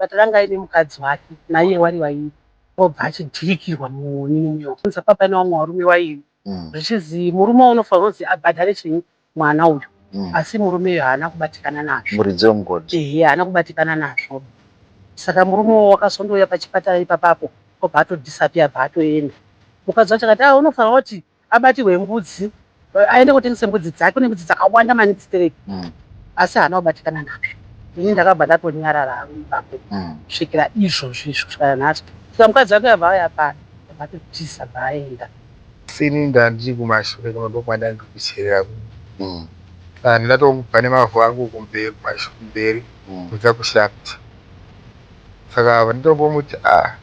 But ranga aine mukadzi wake naiye wari wairi obva achidhirikirwa munyuyo. Saka pane vamwe varume wairi zvichizi murume unofanira kunzi abhadhare chinyi mwana uyu asi murume uyu haana kubatikana nazvo. Muridzi wemugodhi. Ehe, haana kubatikana nazvo. Saka murume uwo wakazondouya pachipatara ipapapo obva atodisappear, abva atoenda. Mukadzi wacho akati, ah, unofanira kuti abatirwe mbudzi, aende kotengesa mbudzi dzake, kune mbudzi dzakawanda maningi stereki. Asi haana kubatikana nazvo. Ini ndakabva ndatonyarara ipapo kusvikira izvozvi izvo, kusvikira nhasi. Saka mukadzi wake abva auya pano, abva atotiza, abva aenda. Sini ndandiri kumashure kuno, ndokwandandiri kucherera kuno. Saka ndatobva nemavhu angu kumberi, kumberi kubva kushaft. Saka ndatombomoti, ah,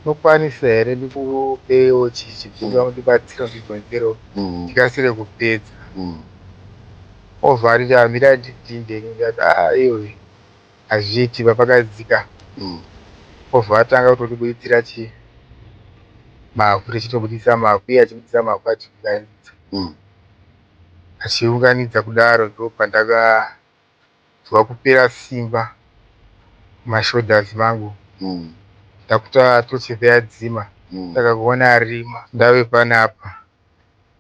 unokwanisa here ndikupewo chibinga undibatsire, undidhonzerewo tikasire kupedza. Obva anditi, amira ndidhinde. Ndikati, ah, iwe hazviiti, papakadzika. Obva atanga kutondibuditsira chi mavhu, tichitobudisa mavhu, iye achibudisa mavhu achiunganidza. Achiunganidza kudaro, ndopandakanzwa kupera simba mumashoulders mangu. Ndakuta tochi yadzima. Saka kuona rima ndave panapa,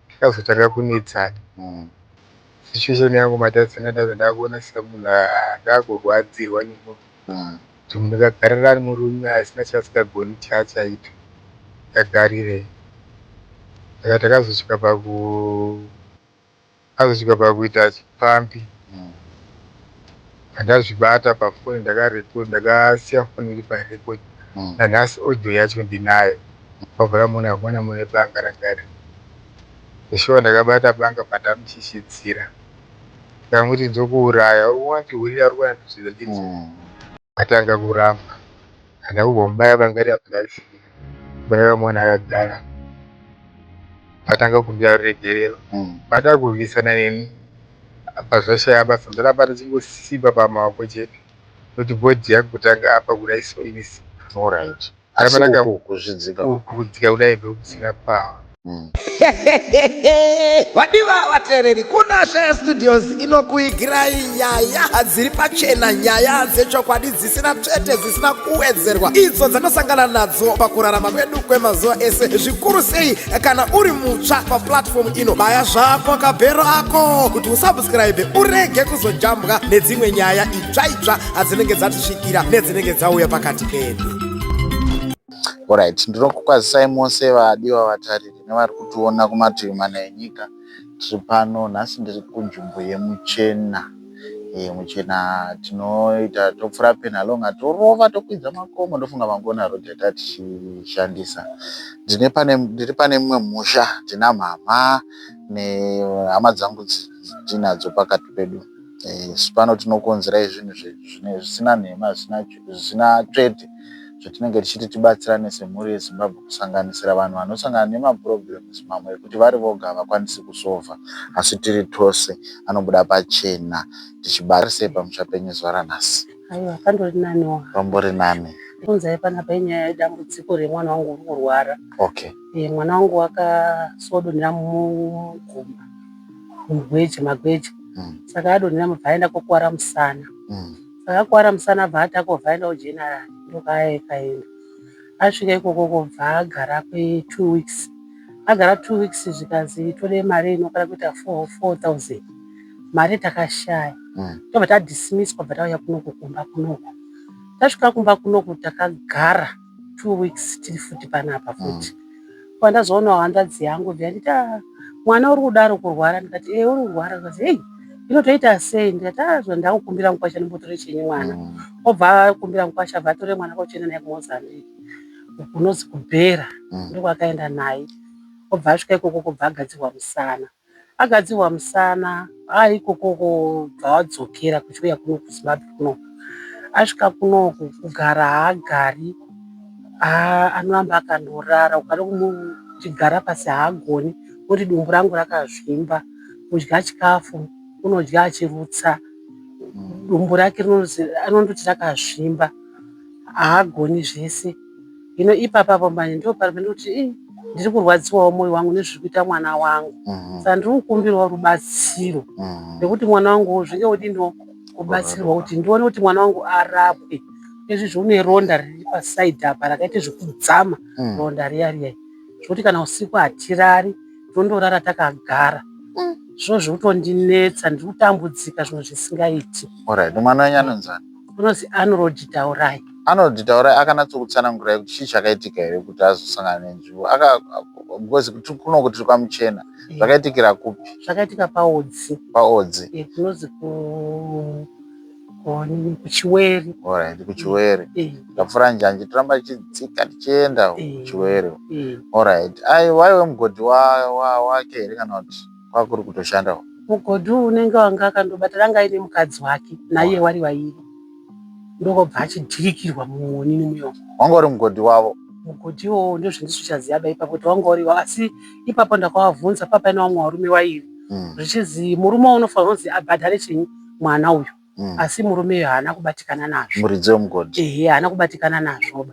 takazotanga kunetsana. Situation yangu matadzana, ndabva ndakuona semunhu ndakurwadzirwa nemunhu. Kuti munhu akagarira ari murume asina chaasingagoni chaachaita, ndagarirei. Saka takazosvika paku azosvika pakuita chipfambi. Ndazvibata pafoni, ndakarekodha, ndakasiya foni iri parecord. Nanhasi audio yacho ndinayo. Pabva ramuona mwana mune banga ranga riri. Shuwa ndakabata banga pandamutyisidzira. Ndikamuti ndokuuraya, uri wandihurira, uri kuona ndizvo. Atanga kuramba. Handina kumbomubaya banga riya pandasiya. Ndakamuona akagara. Atanga kukumbira ruregerero. Pada kurwisana neni, apa zvashaya basa, ndaramba ndichingosimba pamaoko chete. Nokuti body yangu kutanga apa kudai so ine simba. Asi Aramba uku kuzvidzika. Uku kudzika kudai ndokusina power. Vadiwa vateereri, kuna Shaya Studios inokuigirai nyaya dziri pachena, nyaya dzechokwadi dzisina tsvete, dzisina kuwedzerwa, idzo dzanosangana nadzo pakurarama kwedu kwemazuva ese, zvikuru sei kana uri mutsva paplatform ino. Baya zvako kabhero ako kuti usubscribe, urege kuzojambwa nedzimwe nyaya itsva itsva dzinenge dzatisvikira nedzinenge dzauya pakati pedu. Alright, ndinokukwazisai mose vadiwa vatariri nevari kutiona kumativi mana enyika. Tiri pano nhasi, ndiri kunzvimbo yeMuchena. Muchena tinoita topfuura Penhalonga, torova, tokwidza makomo. Ndofunga mangona road yatanga tichishandisa. Ndiri pane mumwe musha, tina mama nehama dzangu dzinadzo pakati pedu. Isu pano tinokonzerai zvinhu zvisina nhema, zvisina tsvete, zvatinenge tichiti tibatsirane semhuri yeZimbabwe, kusanganisira vanhu vanosangana nemaproblems mamwe ekuti vari voga havakwanisi kusolva, asi tiri tose anobuda pachena tichibatsira. Sei pamusha penyu zuva ranhasi? Aiwa, pandori naniwo. Pambori nani? Kunzai panapa inyaya yedambudziko remwana wangu uri kurwara. Mwana wangu wakasodonhera mugomba, mugweje, magweje. Saka adonhera, mubva aenda kokuwara musana. Saka akuwara musana, abva ati akobva aenda kugeneral, ndokaenda. Asvika ikoko kobva agara kwe2 weeks. Agara 2 weeks, zvikanzi tode mari inokwana kuita 4000. Mari takashaya. Tobva tadismisswa, bva tauya kunoku kumba kunoku. Tasvika kumba kunoku, takagara 2 weeks tiri futi panapa futi. Pandazoonawo hanzvadzi yangu, bva yanditi, ah, mwana uri kudaro kurwara. Ndikati, e, uri kurwara. Ndikati, hei, inotoita sei? Ndikati, ah, zvandakukumbira mukwasha ndimbotore chinyi mwana. Obva akumbira mukwasha, abva atore mwana kwakuchienda naye kuMozambique, kunozi kuBhera. Ndokwakaenda naye. Obva asvika ikoko, kobva agadzirwa musana. Agadzirwa musana aikokoko, bva wadzokera kuchiuya kuno kuZimbabwe kuno. Asvika kunoku, kugara haagari, anoramba akandorara. Ukada kumuti gara pasi haagoni, oti dumbu rangu rakazvimba. Kudya chikafu unodya achirutsa, dumbu rake anondoti rakazvimba, haagoni zvese. Hino ipapapo manje ndo pandinoti, ii, ndiri kurwadziwawo mwoyo wangu nezviri kuita mwana wangu. Saka ndiri kukumbirawo rubatsiro nekuti mwana wangu zvinge udiniwo kubatsirwa kuti ndione kuti mwana wangu arapwe. Izvizvi une ronda riri pasaidhi apa rakaita zvekudzama mm. ronda riya riya zvekuti kana usiku hatirari tondorara takagara mm. zviro zviri kutondinetsa ndiri kutambudzika zvinhu zvisingaiti. Alright, mwana wenyu anonzani? Unozi Arnold Taurai. Arnold Taurai akanatso-kutsanangurai kuti chii chakaitika here kuti azosangana nenzvimbo aka because kuno kuti tiri kwaMuchena eh. zvakaitikira kupi? Zvakaitika paOdzi. Paodzi. Eh, kunozi ku kuchiwere. Alright, kuchiwere. Eh. Tapfuura njanji toramba tichidzika tichienda kuchiwere. Alright. Ai waiwe mugodhi wake here kana kuti kwakuri kutoshandawo? Mugodhi uyu unenge wanga akandobata anga aine mukadzi wake naiye wari vairi ndokobva achidhirikirwa mumuonini muyo. Wanga uri mugodhi wavo? Mugodhi iwowo ndozvandisichaziva ba ipapo kuti wanga uri wavo asi ipapo ndakavabvunza papaine vamwe varume vairi mm. zvichizi murume unofanira kunzi abhadhare chinyi mwana uyu mm. asi murume uyo haana kubatikana nazvo muridzi wemugodhi ehe haana kubatikana nazvoba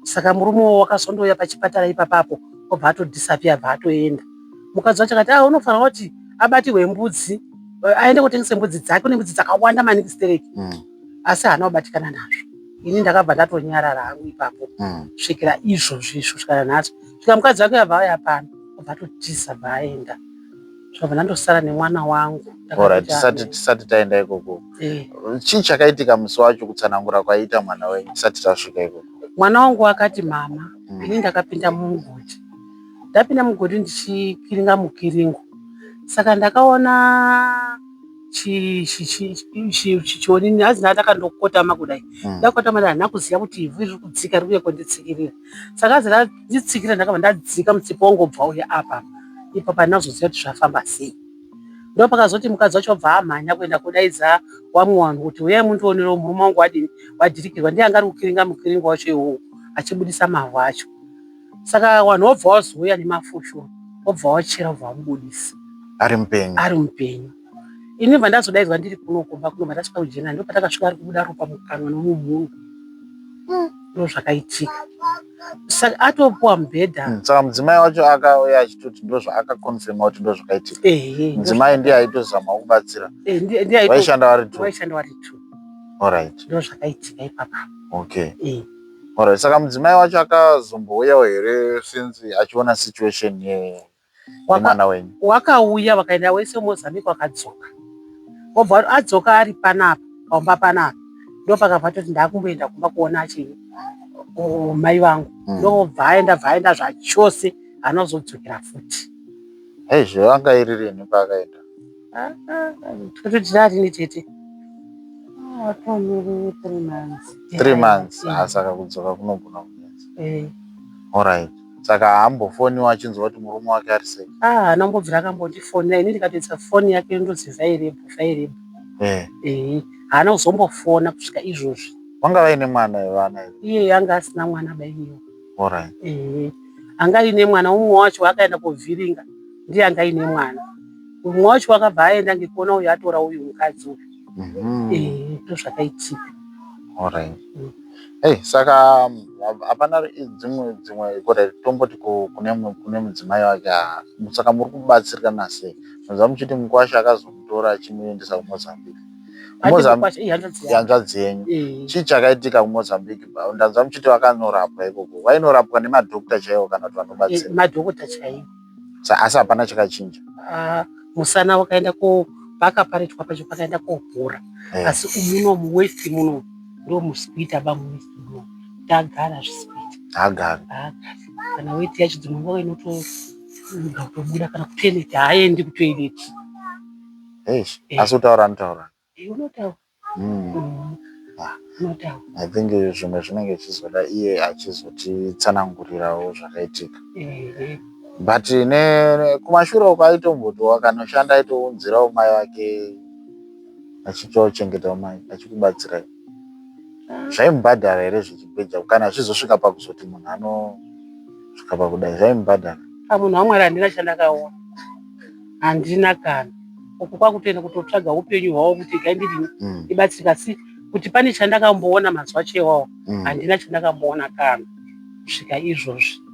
saka murume uwo wakazondouya pachipatara ipapapo obva atodisapia bva atoenda mukadzi wacho akati ah unofanira kuti abatirwe mbudzi eh, aende kotengesa mbudzi dzake une mbudzi dzakawanda maningi stereki mm. asi haana kubatikana nazvo ini ndakabva ndatonyarara hangu ipapo mm. svikira izvozvi izvo svikira nhasi svika mukadzi wake abva auya pano obva atotiza bva aenda zvabva ndandosara nemwana wangu tisati taenda ikoko eh. chii chakaitika musi wacho kutsanangura kwaiita mwana wenyu tisati tasvika ikoko mwana wangu akati mama mm. ini ndakapinda mumugodhi ndapinda mugodhi ndichikiringa mukiringo saka ndakaona chionini hanzi ndakandokotama kudai mm. ndakotama dai handina kuziva kuti ivhu riri kudzika riri kuuya konditsikirira saka hanzi randitsikirira ndakabva ndadzika mutsipa wangu wobva uya apa ipapo handina kuzoziva kuti zvafamba sei ndopakazoti mukadzi wacho obva amhanya kuenda kudaidza wamwe wanhu kuti uyai mundionerewo murume wangu wadini wadhirikirwa ndiye anga ari kukiringa mukiringo wacho iwowo achibudisa mavhu acho saka wanhu wobva wazouya nemafoshoro wobva wachera wobva wamubudisa ari mupenyu ari mupenyu ini bva ndazodaidzwa ndiri kuno kumba kuno bva ndasvika kujena ndo patakasvika ari kubuda ropa mukanwa nomumhuno hmm. ndo zvakaitika saka atopuwa mubhedha hmm, saka mudzimai wacho akauya achitoti ndo zvaakakonfirma kuti ndo zvakaitika mudzimai ndiye aitozama kubatsira eh, vaishanda vari two vaishanda vari two alright ndo zvakaitika ipapa okay eh. Alright, saka mudzimai wacho akazombouyawo here since achiona situation yemwana wenyu? Wakauya wakaenda wese Mozambique wakadzoka. Wobva adzoka ari panapa, pamba panapa. Ndopakabva toti ndakumboenda kumba kuona chii mai vangu. Mm. Ndobva aenda bva aenda zvachose haana kuzodzokera futi. Hey, zvanga iri rini paakaenda? Tototi rarini tete? Three months. Ah, saka kudzoka kunogona kunetsa. Eh. Alright. Saka haambofoniwo achinzwa kuti murume wake ari sei? Ah, haana kumbobvira akambondifonera. Ini ndikatoisa foni yake ndozi vairebo, vairebo. Eh. Eh, haana kuzombofona kusvika izvozvi. Vanga vaine mwana vana here? Iye anga asina mwana baiyo. Alright. Eh. Anga aine mwana umwe wacho akaenda kovhiringa. Ndiye anga aine mwana. Umwe wacho wakabva aenda ngekuona uyu atora uyu mukadzi uyu. Mhm. Eh, ndozvakaitika. Alright. Mm. Hey, saka hapana dzimwe dzimwe kore tomboti kune kune mudzimai wake ah, saka muri kubatsirikana sei? Manzwa muchiti mukwasha akazomutora achimuendesa kuMozambique. Hanzvadzi yenyu. Eh. Chii chakaitika kuMozambique? Ndanzwa muchiti vakanorapwa ikoko. Vainorapwa nemadhokota chaiwo kana kuti vanobatsira? Eh, madhokota chaiwo. Asi hapana chakachinja. Ah, musana wakaenda ko pakaparetwa pacho pakaenda kopora eh. Asi umuno muwest muno ndo musikuita ba muwest muno tagara zvisikuita haagari kana weti yacho dzimwe nguva inotoda kutobuda kana kutoilet haaendi kutoilet eish eh. Asi kutaura anotaura eh, unotaura mm. Mm. Ah. I think zvimwe zvinenge zvichizoda iye achizotitsanangurirawo zvakaitika but kumashure uko aitomboti wakanoshanda aitounzirawo mai vake achitochengetawo mai achikubatsirai zvaimubhadhara here zvechibheja kana zvizosvika pakuzoti munhu anosvika pakudai zvaimubhadhara munhu wamwari handina chandakaona handina kana uku kwakutoenda kutotsvaga upenyu hwavo kuti gai ndidini mm. ndibatsirika asi kuti pane chandakamboona mazuva acho iwawo mm. handina chandakamboona kana kusvika izvozvi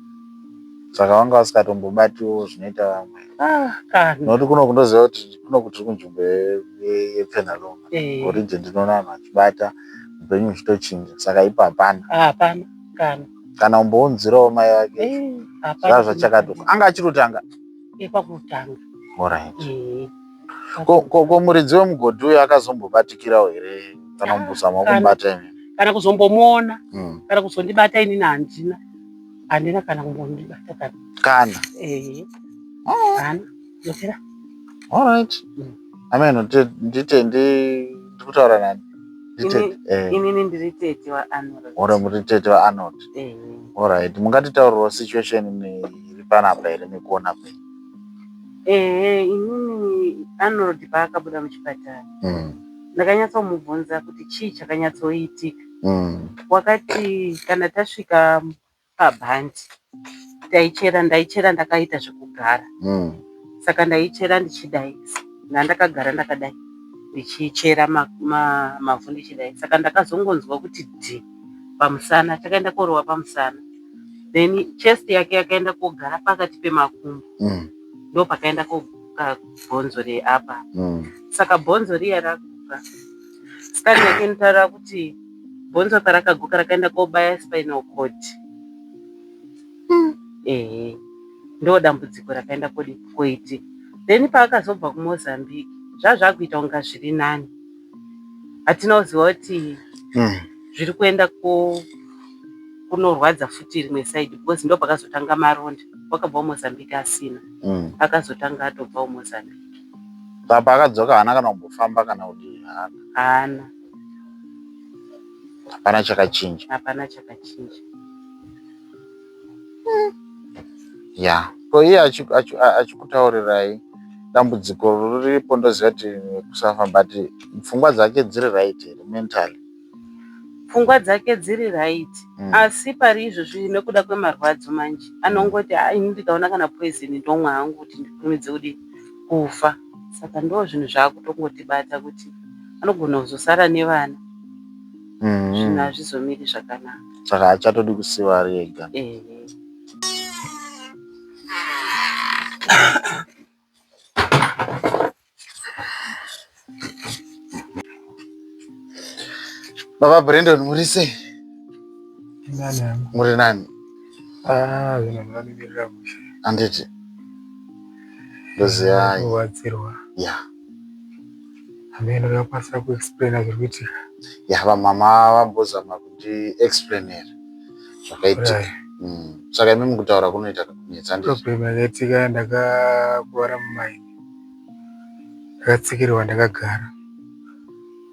saka vanga vasingatombobatiwo zvinoita vamwe ah, kana nokuti kuno kundoziva kuti kuno kutiri kunzvimbo yepenalonga eh. origin ndinoona vanhu vachibata Upenyu huchitochinja saka ipo hapana. Hapana kana. Kana umbounzirawo mai vake. Eh, hapana. Zvava zvachakadoko. Anga achirutanga. Ekwakutanga. Alright. Eh. Ko ko ko muridzi wemugodhi uyo akazombobatikirawo here kana kumbozama kumubata imi? Kana kuzombomuona. Kana kuzondibata inini handina. Handina kana kumbondibata kana. Kana. Eh. Kana. Dzokera. Alright. Amen, ndite ndikutaura nani? Nditete. Eh. Inini ndiri tete waArnold. Ore muri tete waArnold. Eh. Alright, mungatitaurirawo situation iri panapa here nekuona kwenyu? Ehe, inini Arnold paakabuda muchipatara. Ndakanyatsomubvunza kuti chii chakanyatsoitika. Wakati kana tasvika pabhandi taichera ndaichera ndakaita zvekugara saka ndaichera ndichidai ndandakagara ndakadai ndichichera mavhu ndichidai saka ndakazongonzwa kuti dhi pamusana chakaenda korova pamusana then chest yake yakaenda kogara pakati pemakumbo ndopakaenda koguka bhonzo reapa saka bhonzo riya raguka scan yake inotaura kuti bhonzo parakaguka rakaenda kobaya spinal cord ehe ndo dambudziko rakaenda koitika then paakazobva kuMozambique zvazvakuita kunga zviri nani hatina kuziva kuti zviri kuenda kunorwadza futi rimwe side because ndo pakazotanga maronda wakabva kuMozambique asina akazotanga atobva kuMozambique Saka akadzoka haana kana kumbofamba kana kudii haana. Haana. Hapana chakachinja. Hapana chakachinja. Ya. Ko iye achikutaurirai dambudziko riripo ndoziva kuti kusafa but pfungwa dzake dziri right here mentally? Pfungwa dzake dziri right asi pari izvozvi nekuda kwemarwadzo manje anongoti ah ini ndikaona kana poison ndomwa hangu kuti ndikurumidze kudii kufa. Saka ndo zvinhu zvakutongotibata kuti anogona kuzosara nevana zvinhu hazvizomiri zvakanaka. Saka haachatodi kusiiwa ari ega. Ehe. Baba Brandon muri sei? Nani hangu. Muri nani? Ah, zvinhu zvakanimirira mushe. Handiti. Ndoziva. Kubatsirwa. Ya. Hameno ndakakwanisa kuexplaina zviri kuitika. Ya vamama vambozama kundi explainera zvakaitika. Right. Saka imi mukutaura kunoita kakunetsa handiti? Problem yakaitika ndakakuvara mumaini. Ndakatsikirwa ndakagara.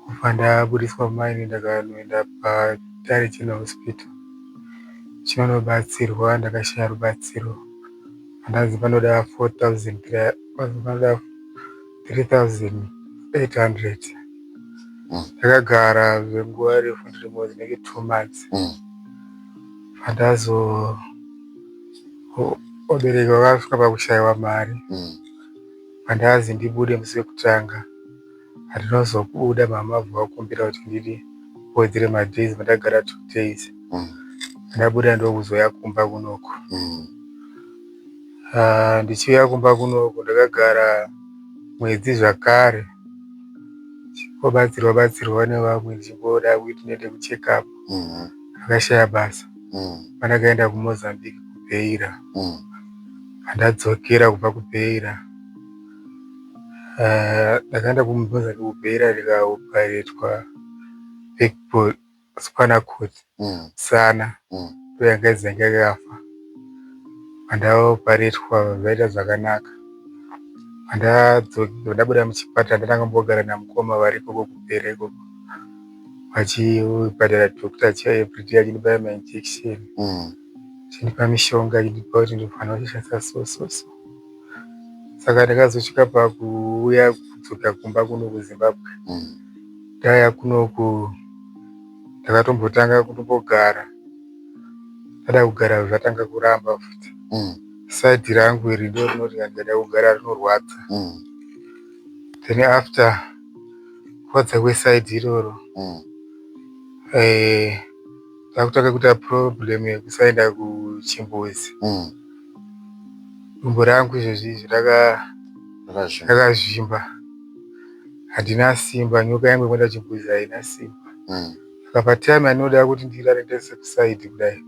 Kubva ndabudiswa mumaini ndakanoenda paTare General Hospital. Chinonobatsirwa ndakashaya rubatsiro. Pandanzi panoda 4000 panoda 3800. Ndakagara zvenguva refu ndirimo dzinenge 2 months. Pandazo vabereki vakasvika pakushaiwa mari. Pandazi ndibude musi wekutanga handinozobuda mama vabva vakumbira kuti ndidi wedzere madays pandagara 2 days. Ndabuda ndokuzouya kumba kunoku. Ndichiuya kumba kunoku ndakagara mwedzi zvakare ndichingobatsirwa batsirwa nevamwe ndichingoda kuti ndiende kucheck up ndakashaya basa. Pandakaenda kuMozambique kuBeira pandadzokera kubva kuBeira ndakaenda kuMozambique kuBeira ndikaoparetwa backbone spinal cord musana ndoyanga yanga yakafa. Pandaoparetwa zvaita zvakanaka. Pandabuda muchipatara ndatanga kumbogara namukoma vari ikoko kuBeira ikoko vachibhadhara doctor achiuya everyday achindibaya mainjection achindipa mishonga achindipa kuti ndinofanira kushandisa so so so. Saka ndakazosvika pakuuya kudzoka kumba kuno kuZimbabwe. Ndauya kunoku ndakatombotanga kutombogara ndada kugara zvatanga kuramba futi. Side rangu iri ndo rinoti kana ndikada kugara rinorwadza. Then after kurwadza kweside iroro ndakutanga kuita problem yekusaenda kuchimbuzi. Dumbu rangu izvezvi izvi rakazvimba handina simba nyoka yangu yekuenda kuchimbuzi haina simba. Saka patime yandinoda kuti ndirare ndaisa kuside kudai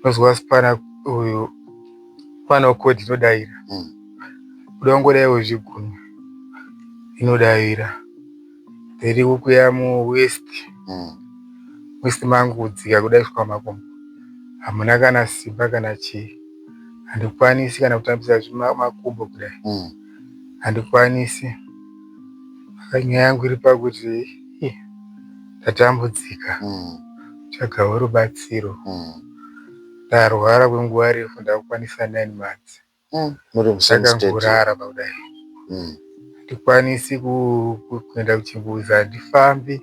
unozwa spana uyu spinal cord inodaira. Kuda kungodaiwo zvigunwe inodavira. Then kukuya muwaist waist mangu kudzika kudai kusvika kumakumbo hamuna kana simba kana chii. Handikwanisi kana kutambisa makumbo kudai handikwanisi. Saka nyaya yangu iri pakuti ndatambudzika tsvagawo rubatsiro. Ndarwara kwenguva refu ndakukwanisa 9 months. Muri musame state. Ndakangorara pakudai. Handikwanisi kuenda kuchimbuzi handifambi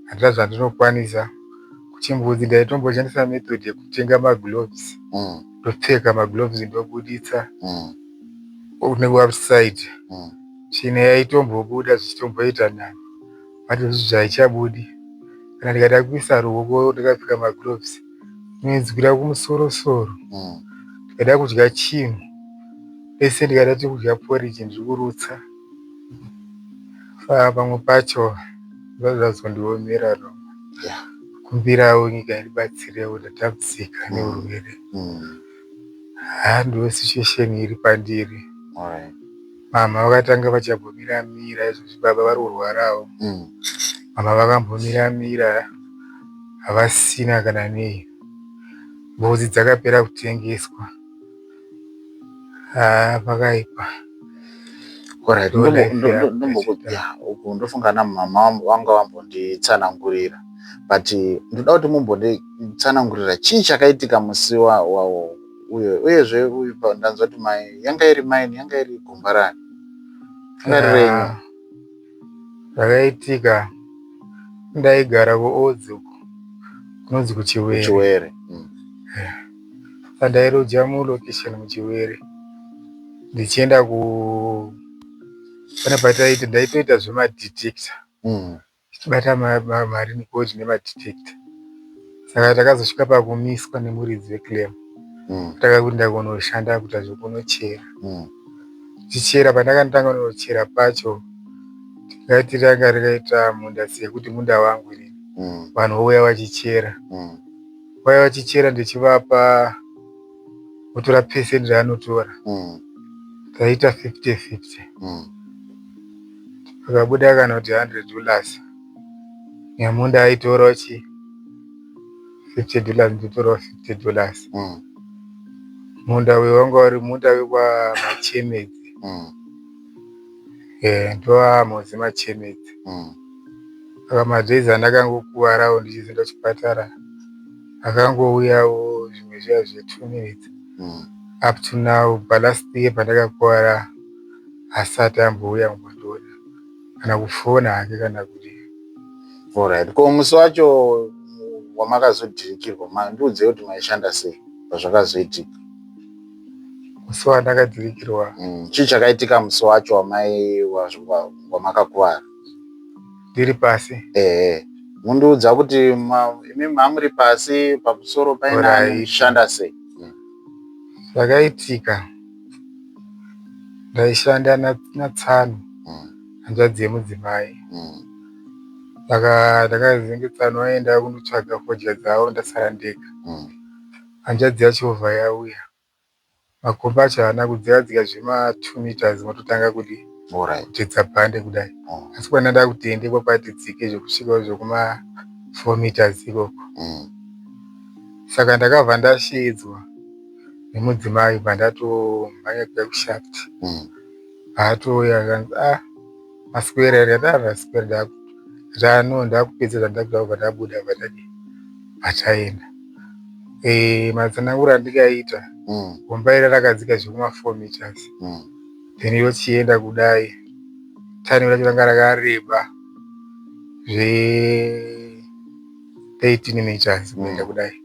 handina zvandinokwanisa. Kuchimbuzi ndaitomboshandisa method yekutenga magloves ndopfeka magloves ndobuditsa neupside. Tsvina yaitombobuda zvichitomboita nani but izvozvi haichabudi. Kana ndikada kuisa ruoko ndakapfeka magloves inonzwira kumusoro soro. Ndikada kudya chinhu pese ndikada kuti kudya porridge ndiri kurutsa. Saka pamwe pacho zvazondiomera kumbirawo nyika indibatsirewo ndatambudzika neurwere. Haa ndo situation iri pandiri. Mama vakatanga vachambomira mira izvozvi baba vari kurwarawo. Mama vakambomira mira havasina kana nei. Mbudzi dzakapera kutengeswa. Haa pakaipa. Alright, Ndo life yangu yachita. ya uku ndofunga namama vanga vambonditsanangurira but ndoda kuti mumbonditsanangurira chii chakaitika musi uyo uyezve uyu ndanzwa kuti mai yanga iri mine yanga iri gomba rani yanga iri renyu. Zvakaitika ndaigara kuOdzi uko kunonzi kuChiwere. Chiwere. Saka ndairoja mulocation muChiwere ndichienda ku pane pataiti ndaitoita zvemadetector tichibata marecord nemadetector. Saka takazosvika pakumiswa nemuridzi weclaim. Takakuti kunoshanda kuita zvekunochera. Tichichera pandakatanga kunochera pacho tingati ranga rakaita munda sekuti munda wangu inini. Vanhu vouya vachichera. Vauya vachichera ndichivapa votora percent raanotora. Taita 50-50. Pakabuda kana kuti $100. Nyamunda aitorawo chi $50 ndotorawo $50. Munda uyu wanga uri munda wekwaMachemedzi. Ndoamozi Machemedzi. Saka madays andakangokuvarawo ndichizoenda kuchipatara akangouyawo zvimwe zviya zve2 minutes. Up to now palast year pandakakuvara asati ambouya kumbondiona kana kufona hake kana kudii. Alright. Ko musi wacho wamakazodhirikirwa ndiudzei kuti maishanda sei pazvakazoitika. Musi wandakadhirikirwa Chii chakaitika musi wacho wamai wamakakuvara? Ndiri pasi. Ehe. Mundiudza kuti imi mamuri pasi pamusoro painani Alright. muchishanda sei? Zvakaitika ndaishanda naTsano hanzvadzi yemudzimai. Saka ndakazenge Tsano aenda kundotsvaga fodya dzavo ndasara ndega. Hanzvadzi yacho yobva yauya. Makomba acho haana kudzika dzika zvema 2 meters mototanga kudi kutetsa bhande kudai. Asi kwandanga ndakuti kwakati dzike zvekusvikawo zvekuma 4 meters ikoko. Saka ndakabva ndasheedzwa nemudzimai bva ndatomhanya kuya kushaft. Paatouya akanzi ah maswera here ndikati ah ndaswera ndano ndakupedza zvandakuda kubva ndabuda bva tadii bva taenda. Matsananguro andikaita gomba iri rakadzika zvekuma 4 meters. Then yochienda kudai tani racho ranga rakareba zve 13 meters kuenda kudai.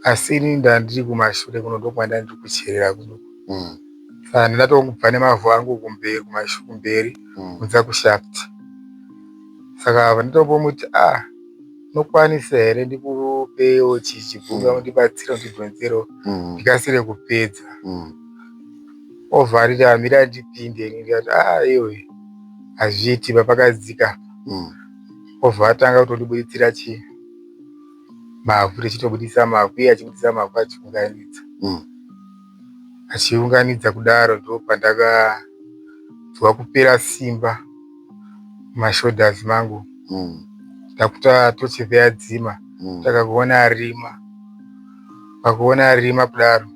Asi inini ndandiri kumashure kuno ndokwanda ndiri kucherera kuno. Saka ndatongobva nemavhu angu kumberi kumberi kunza kushaft. Saka ndatombomuti ah unokwanisa here ndikupewo chibhunga undibatsire undidhonzerewo ndikasire kupedza. Obva anditi mira ndipinde ndikati ah iwe hazviiti pakadzika apa. Obva atanga kutondibuditsira chii mavhu tichitobudisa mavhu iye achibudisa mavhu achiunganidza. Achiunganidza kudaro ndopandakanzwa kupera simba mumashoulders mangu. Ndakuta tochi yadzima takakuona rima. Pakuona rima kudaro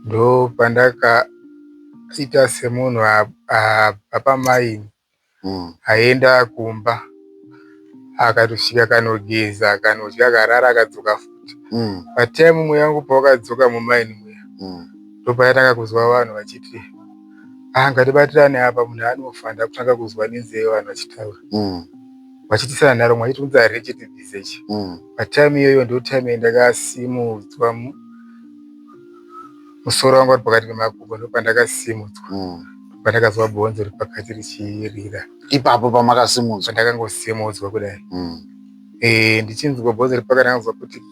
ndopandakaita semunhu abva pamaini aenda kumba akatosvika akanogeza akanodya akarara akadzoka futi. Patime mweya wangu pawakadzoka mumaini muya ndopandakatanga kunzwa vanhu vachiti ah ngatibatirane apa munhu anofa. Ndakutanga kunzwa nenzeve vanhu vachitaura vachiitisana nharo vachitiudza reche tibvise ichi. Patime iyoyo ndo time yandakasimudzwa musoro wangu uri pakati pemakumbo ndopandakasimudzwa pandakazwa bhonzo riri pakati richirira. Ipapo pamakasimudzwa? Pandakangosimudzwa kudai ndichinzwa bhonzo riri pakati ndakanzwa kuti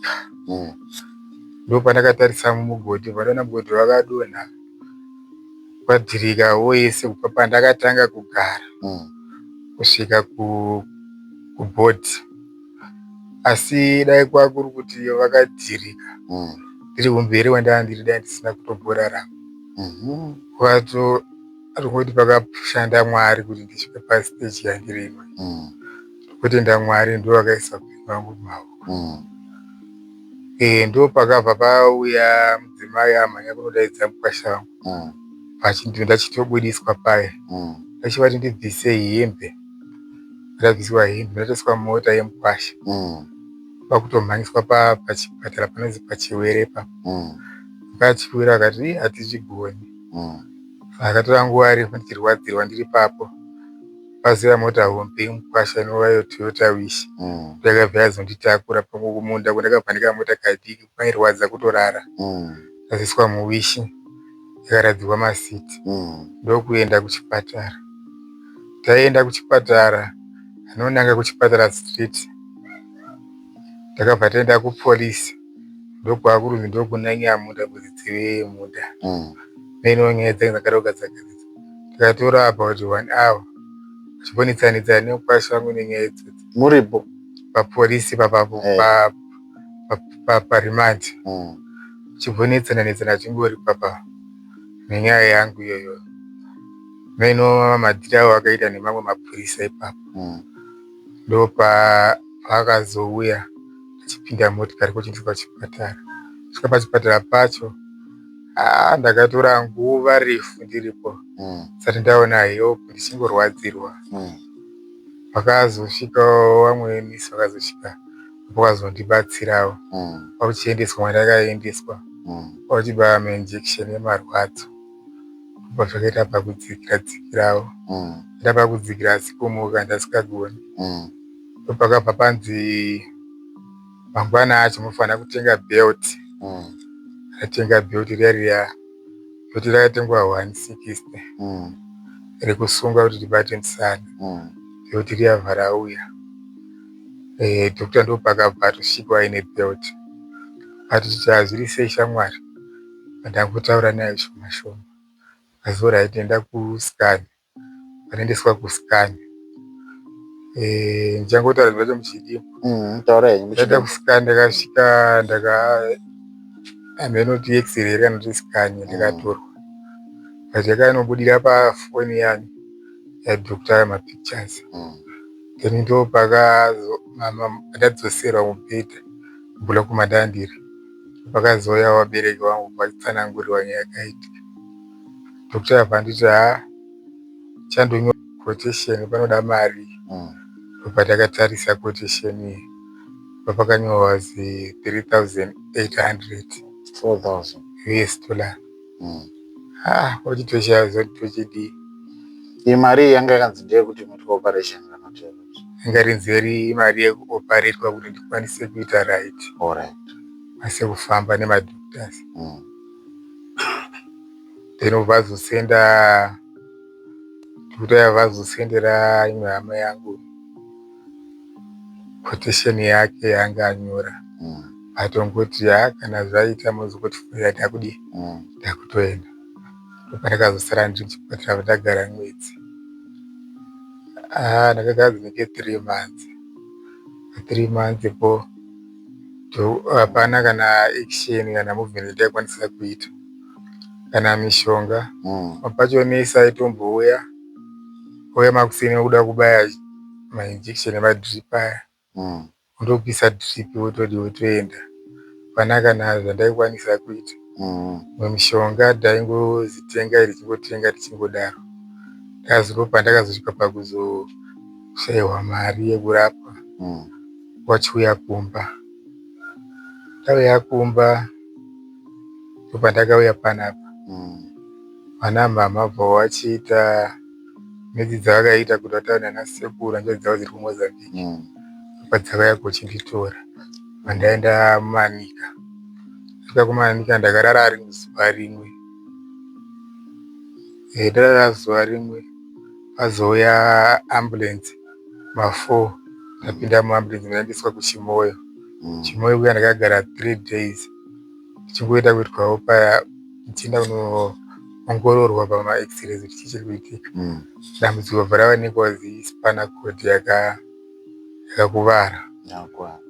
ndopandakatarisa mumugodhi pandaona mugodhi wakadonha wadhirika wese kubva pandakatanga kugara kusvika kubhodhi. Asi dai kwakuri kuti vakadhirika ndiri kumberi kwandanga ndiri dai ndisina kutomborarama. Kwato pakashanda Mwari kuti ndisvike pastage yandiri ino. Kutenda Mwari ndo vakaisa upenyu hwangu mumaoko. Ndopakabva pauya mudzimai amhanya kunodaidza mukwasha wangu. Ndachitobudiswa paya. Achivati ndibvise hembe. Ndabviswa hembe ndatoiswa mumota yemukwasha. Kwakutomhanyiswa pachipatara panonzi paChiwere ipapo. Pachiwere vakati hatizvigoni. Akatora nguva refu ndichirwadzirwa ndiri ipapo. Pazouya mota hombe yemukwasha inova iyo Toyota Wish. Yakabva yazonditakura kumunda kwandakabva nekamota kadiki kwairwadza kutorara. Ndazoiswa muWish yakaradzikwa masiti ndokuenda kuchipatara. Taenda kuchipatara anonanga kuchipatara street. Takabva taenda kupolisi ndokwakurunzi ndokuna Nyamunda muridzi wemunda. Neniwo nyaya dzangu dzakada kugadzirwa. Takatora about 1 hour tichibonitsanitsana nemukwasha wangu nenyaya idzodzo. Muripo? Papolisi papapo paremand. Tichibonetsana netsana tingori papa nenyaya yangu iyoyo. Meno madhiri awo akaita nemamwe mapurisa ipapo. Ndopaakazouya achipinda motikari kuchiendeswa kuchipatara. Kusvika pachipatara pacho ndakatora nguva refu ndiripo ndisati ndaona help ndichingorwadzirwa. Pakazosvikawo vamwe nesi vakazosvika vakazondibatsirawo kwakuchiendeswa kwandakaendeswa kwakuchibaiwa mainjection emarwadzo. Ndobva zvakaita pakudzikira dzikirawo. Ndapakudzikira asi kumuka ndasingagoni. Ndopakabva panzi mangwana acho munofanira kutenga belt. Ndatenga belt riya riya. Belt rakatengwa 160 rekusunga kuti ribate musana. Belt riya bva rauya. Doctor ndopakabva atosvika aine belt. Atiti hazviri sei shamwari. Ndangotaura naye shoma shoma. Alright enda kuscan. Anoendeswa kuscan. Ndichangotaura zvacho muchidimbu. Taura henyu. Ndaenda kuscan ndakasvika ndaka hameno kuti x-ray here kana kuti scan ndakatorwa. But yakanobudira pafoni yani yadoctor mapictures. Then ndopakazo ndadzoserwa mubhedha mublock mandandiri. Pakazouya vabereki vangu vachitsanangurirwa nyaya yakaitika. Doctor akabva anditi haa chandonyora quotation panoda mari. Ndopatakatarisa quotation iyi papakanyorwa zi 3800 4000 US dollar. Kwachitoshaya kuti tochidii. Iyi mari iyi yanga yakanzi ndeyekuti muitwe operation kana kuti Yanga rinzi mari yekuoparetwa kuti ndikwanise kuita right. Alright. Kwanise kufamba nemadoctors. Then obva azosenda doctor yabva azosendera imwe hama yangu quotation yake yaanga anyora. Atongoti haa kana zvaita mozokotifonera ndakudii ndakutoenda. Ndopandakazosara ndiri kuchipatara ndagara mwedzi. Ah, ndakagara dzinenge 3 months, 3 months po hapana kana action kana movement yandaikwanisa kuita, kana mishonga. Pacho nesi aitombouya ouya makuseni okuda kubaya mainjection emadrip aya, ondopisa drip, wotodi wotoenda. Hapana kana zvandaikwanisa kuita. Imwe mishonga ndaingozitenga, tichingotenga tichingodaro. Ndakazopa pandakazosvika pakuzoshaiwa mari yekurapwa, wachiuya kumba. Ndauya kumba, ndopandakauya panapa. Vana mhamha bva vachiita mwedzi dzavakaita kuti vataure nana sekuru, hanzvadzi dzavo dziri kuMozambique. Padzakauya kuchinditora, pandaenda muManica. Svika kuManica ndakarara rimwe zuva rimwe. Ndarara zuva rimwe, pazouya ambulance ma4. Ndapinda muambulance, ndaendeswa kuChimoio. Chimoio kuya ndakagara 3 days, ndichingoenda kuitwawo paya, ndichienda kunoongororwa pamaX-rays kuti chii chiri kuitika. Dambudziko bva rawanikwa kunzi spinal cord yakakuvara. Yakwa.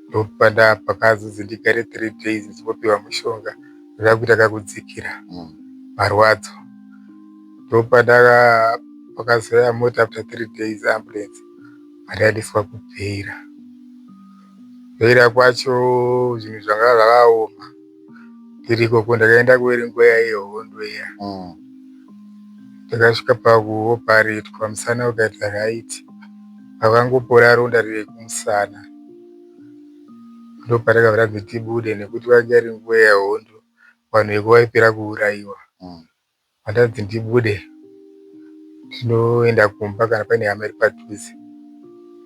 Ndopanda pakazonzi ndigare 3 days ndichimbopiwa mushonga ndakakuita kakudzikira marwadzo. Ndopandaka pakazouya mota after 3 days, ambulance, pandaendeswa kuBeira. Beira kwacho zvinhu zvanga zvakaoma. Ndiri ikoko ndakaenda kuiri nguva yehondo iya. Ndakasvika pakuoparetwa musana ukaita right, pakangopora ronda rekumusana ndopandakabva ndanzi tibude, nekuti yanga iri nguva yehondo, vanhu veko vaipera kuurayiwa. Pandanzi ndibude ndinoenda kumba kana paine hama iri padhuze.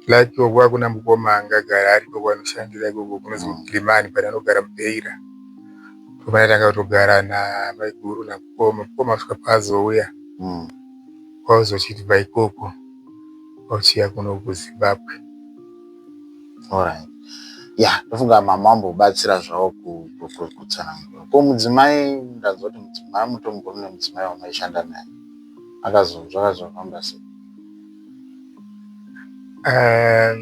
Lucky kwanga kuna mukoma angagara ariko kwanoshandira ikoko kunonzi kuGirimani, but anogara muBeira. Ndopandatanga kutogara namaiguru namukoma. Mukoma kusvika paazouya kwakuzochibva ikoko kwakuchiuya kuno kuZimbabwe. Alright. Ya, ndofunga mama vambobatsira zvavo kutsanangura. Ko mudzimai, ndanzwa kuti mudzimai mutombori nemudzimai wamaishanda naye. Akazo zvakazofamba sei? Ah,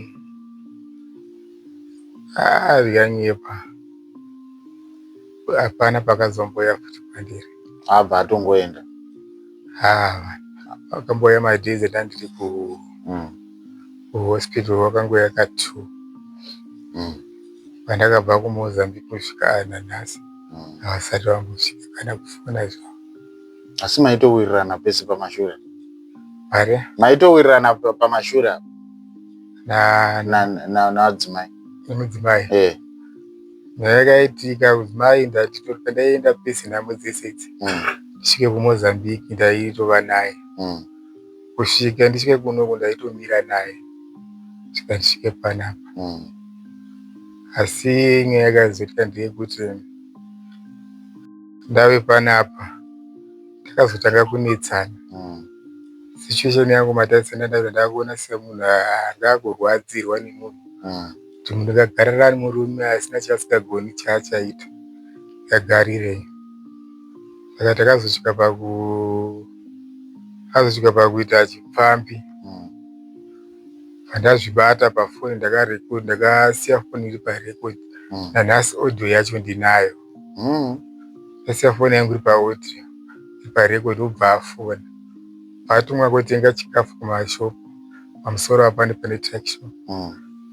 zvikanyepa, hapana pakazomboya futi kwandiri. Abva atongoenda. Ha, akambouya madays andandiri kuhospital, wakangoya ka2. Pandakabva kuMozambique kusvika nanhasi havasati vambosvika kana kufona zvavo. Asi maitowirirana pese pamashure? Pari? Maitowirirana pamashure apa na navadzimai? Nemudzimai? Eh. Nyaya yakaitika, mudzimai ndatitori pandaienda pese nhamo dzese idzi, ndisvike kuMozambique ndaitova naye. Kusvika ndisvike kunoku ndaitomira naye kusvika ndisvike panapa. Asi nyaya yakazoitika ndeyekuti ndave panapa takazotanga kunetsana. Situation yangu matarisana, ndabva ndakuona semunhu anga akurwadzirwa nemunhu, kuti munhu akagarira murume asina chaasingagoni chaachaita, ngagarirei. Saka takazosvika paku azosvika pakuita chipfambi. Pandazvibata pafoni, ndakarecord, ndakasiya foni iri parecord. Nanhasi audio yacho ndinayo. Ndasiya foni yangu iri paaudio, iri parecord. Obva afona, paatumwa kotenga chikafu kumashopu pamusoro apa pane tuckshop.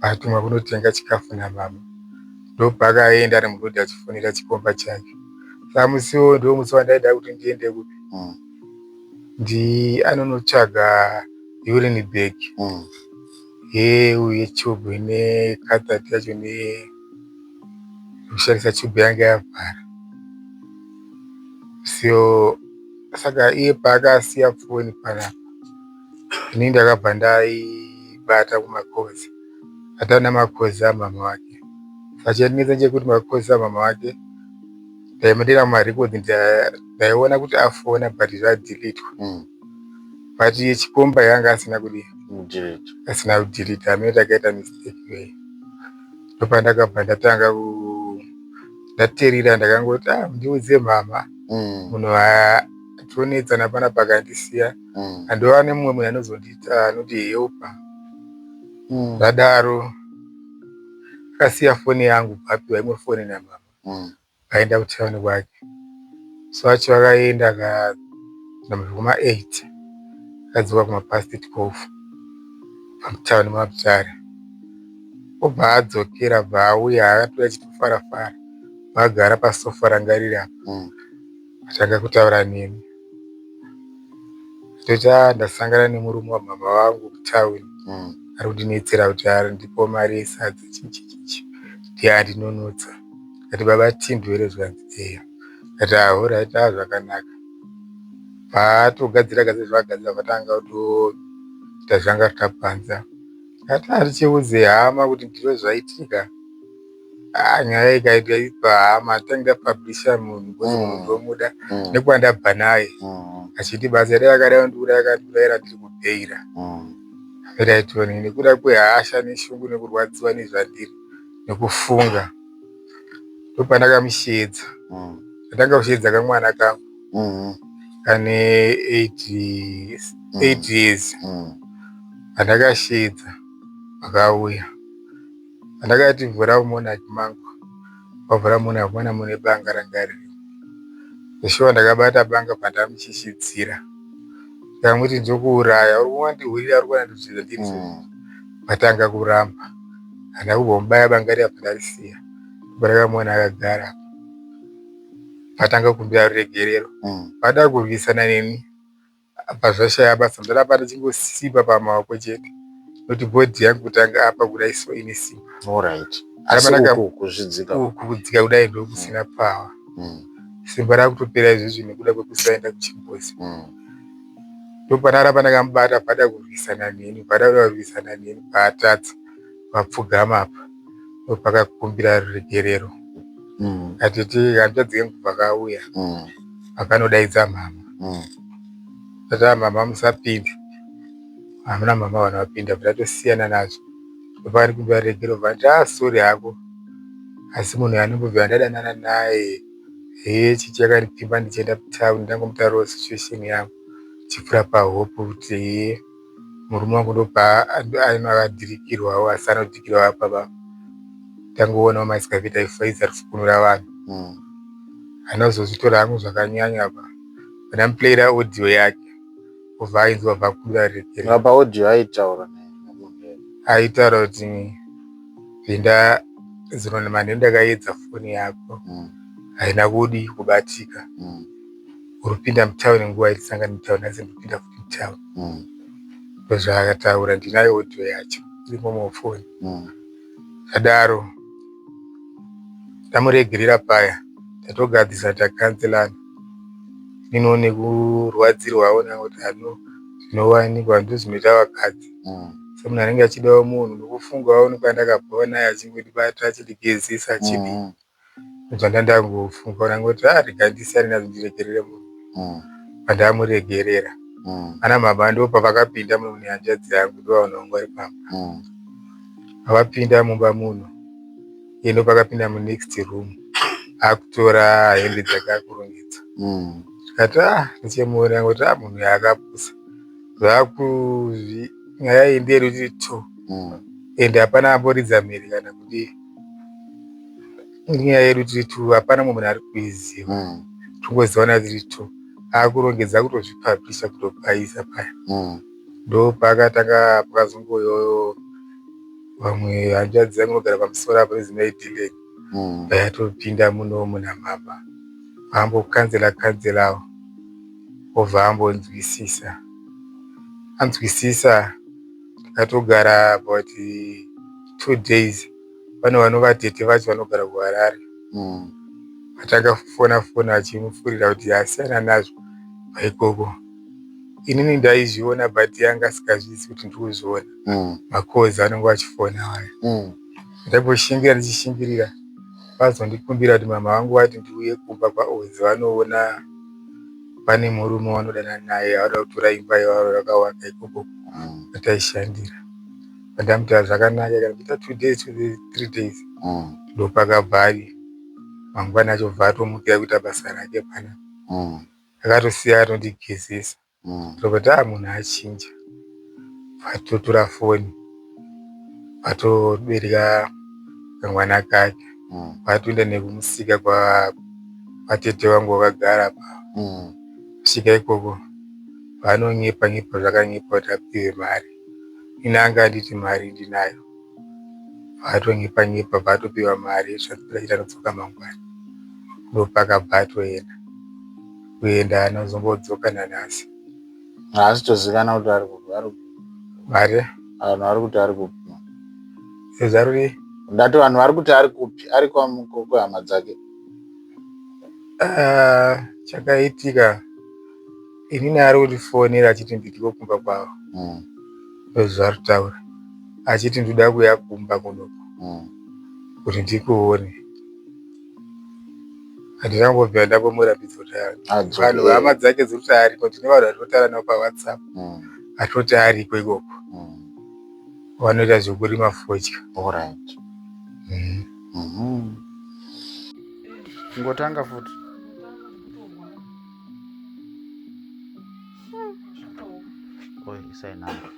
Paatumwa kunotenga chikafu namama, ndopaakaenda ari murodhi achifonera chikomba chake. Saka musiwo ndo musi wandaida kuti ndiende kupi, ndi anonotsvaga urine bag yetube necatheter yacho nekushandisa tube yanga yavhara. So saka iye paakasiya foni panapa, ini ndakabva ndaibata kumakozi atana makozi amama wake. Saka chandinetsa chekuti makozi amama wake ndaimudira mumarekodzi, ndaiona kuti afona but zvadhilitwa. But chikomba yanga asina kudii? Kudelete. Asina kudhilita. Amene takaita mistake iyoyo. Ndopandakabva ndatanga ndaterera, ndakangoti, ah, ndiudze mama. Munhu Tonetsana panapa akandisiya. Andova nemumwe munhu anozondiita anoti helper. Zvadaro akasiya foni yangu apiwa imwe foni namama. Akaenda kutauni kwake. So acho akaenda akazama kuma 8 akadzoka kuma past 12 pamutauni maMutare. Obva adzokera bva auya akatouya achitofara fara. Agara pasofa ranga riri apa. Atanga kutaura neni. Toti ah ndasangana nemurume wamama vangu kutauni. Ari kundinetsera kuti andipe mari yesadza chii chii chii. Ndiye andinonotsa. Ndikati baba Tindu here zvikanzi eya. Ndikati ah alright ah zvakanaka. Paatogadzira gadzira zvaagadzira vatanga kutoita zvanga zvitapanza. Ndikati handichiudze hama kuti ndizvo zvaitika. Ah nyaya ikaita ipa hama tange ndapublisha munhu because munhu ndomuda nekwandabva naye achitibatsira dai akada kundiuraya akandiurayira ndiri kubheira. Right nekuda kwehasha neshungu nekurwadziwa nezvandiri nekufunga ndopandakamusheedza. Ndatanga kusheedza kamwana kangu kane 8 years. Pandakasheedza vakauya. Pandakati vhura mumonaki mangu vavhura monaki maona mune banga ranga ririmo. Shuwa ndakabata banga pandamuchishidzira. Ndikamuti ndokuuraya uri kundihurira uri kuona ndiri vatanga kuramba. Handina kumbomubaya banga riya pandarisiya. Ndakamuona akagara vatanga kukumbira ruregerero. Vada kurwisana neni apa zvashaya basa ndaramba ndichingosipa pamaoko chete nokuti body yangu kutanga apa kudai so ine simba. Alright. Asi uku kuzvidzika. Uku kudzika kudai ndokusina power. Simba rakutopera izvozvi nekuda kwekusaenda kuchimbuzi. Ndopandaramba ndakamubata pada kurwisana neni pada kuda kurwisana neni paatadza vapfugama apa ndopakakumbira ruregerero. Atete hanzvadzi yangu vakauya vakanodaidza mama. Tati mama musapinde. Hamuna mama vanhu vapinda tatosiyana nazvo. Ndopakandikumbira ruregerero vati ah sorry hako asi munhu anombobvira ndadanana naye hee chichi yakandipfimba ndichienda kutauni ndangomutaurirawo situation yangu chipfuura pahope kuti hee murume wangu ndobva akadhirikirwawo asi anodhirikirwa apa pa tangoonawo maexcavator aifaidza kufukunura vanhu. Handina kuzozvitora hangu zvakanyanya apa ndamuplayira audio yake obva ainzwa obva akumbira ruregerero. Apa audio aitaura Aitaura kuti pinda zuro manheru ndakaedza foni yako haina kudi kubatika. Uri kupinda mutauni nguva yatisangana mutauni nhasi ndikupinda futi mutauni. Ndozvaakataura ndinayo audio yacho irimo mufoni. Zvadaro tamuregerera paya tatogadzirisa takanzelana. Iniwo nekurwadzirwawo kuti ano zvinowanikwa ndozvinoita vakadzi. Semunhu anenge achidawo munhu nekufungawo nekwandakabvawo naye achingondibata achindigezesa achidii. Ndobva ndangofunga ndangoti ah rega ndisiyane nazvo ndiregerere munhu. Pandamuregerera ana mama ndopavakapinda muno nehanzvadzi yangu ndovanhu vanga vari pamba. Vapinda mumba muno iye ndopakapinda munext room akutora hembe dzake akurongedza. Ndikati ah ndichimuona ndangoti ah munhu uyu akapusa. Zvakuzvi nyaya iyi ndeyedu tiri two ende hapana amboridza mhere kana kudii. Nyaya yedu tiri two hapana mumwe munhu ari kuiziva. Tongozivana tiri two. Akurongedza kutozvipublisha kutobhaisa paya. Ndopakatanga pakazongouyawo vamwe hanzvadzi dzangu vanogara pamusoro apo inonzi Mai Dylan. Vayatopinda munomu namama. Vambokanzela kanzelawo obva ambonzwisisa. Anzwisisa takatogara about 2 days. Pane vanova tete vacho vanogara kuHarare. Vatanga kufona fona vachimufurira kuti asiyana nazvo paikoko. Inini ndaizviona but anga asingazvizivi kuti ndiri kuzviona. Makozi anenge achifona vaya. Ndaimboshingira ndichishingirira vazondikumbira kuti mama vangu vati ndiuye kumba kwaOzi vanoona pane murume wanodanana naye vanoda kutora imba yavo yakavaka ikoko kwataishandira. Pandamuti zvakanaka kana kuita 2 days 3 days ndopakabva ari mangwana acho bva atomukira kuita basa rake panapa. Akatosiya atondigezesa. Ndobva taa munhu achinja. Vatotora foni vatobereka kamwana kake. Vatoenda nekumusika kwa kwatete vangu vakagara apa. Kusvika ikoko vanonyepa nyepa zvakanyepa kuti apiwe mari. Ini anga anditi mari ndinayo. Vatonyepa nyepa vatopiwa mari zvakuita anodzoka mangwana. Ndopakabva atoenda. Kuenda anozombodzoka nanhasi. Haasi tozikanwa kuti ari kupi. Ari kupi. Mari? Vanhu vari kuti ari kupi. Sezvaruri? Ndati vanhu vari kuti ari kupi. Ari kwehama dzake. Ah, chakaitika inini ari kundifonera achiti ndiriko kumba kwavo. Ndozvaari kutaura. Achiti ndoda kuuya kumba kunoko. Kuti ndikuone. Handina kumbobvira ndambomurambidza kuti Adzoke. vanhu hama dzake dziri kuti ariko. Tine vanhu vatinotaura navo paWhatsApp. Atoti ariko ikoko. Vanoita zvekurima fodya. Alright. Ngotanga futi. Oi, isai namba.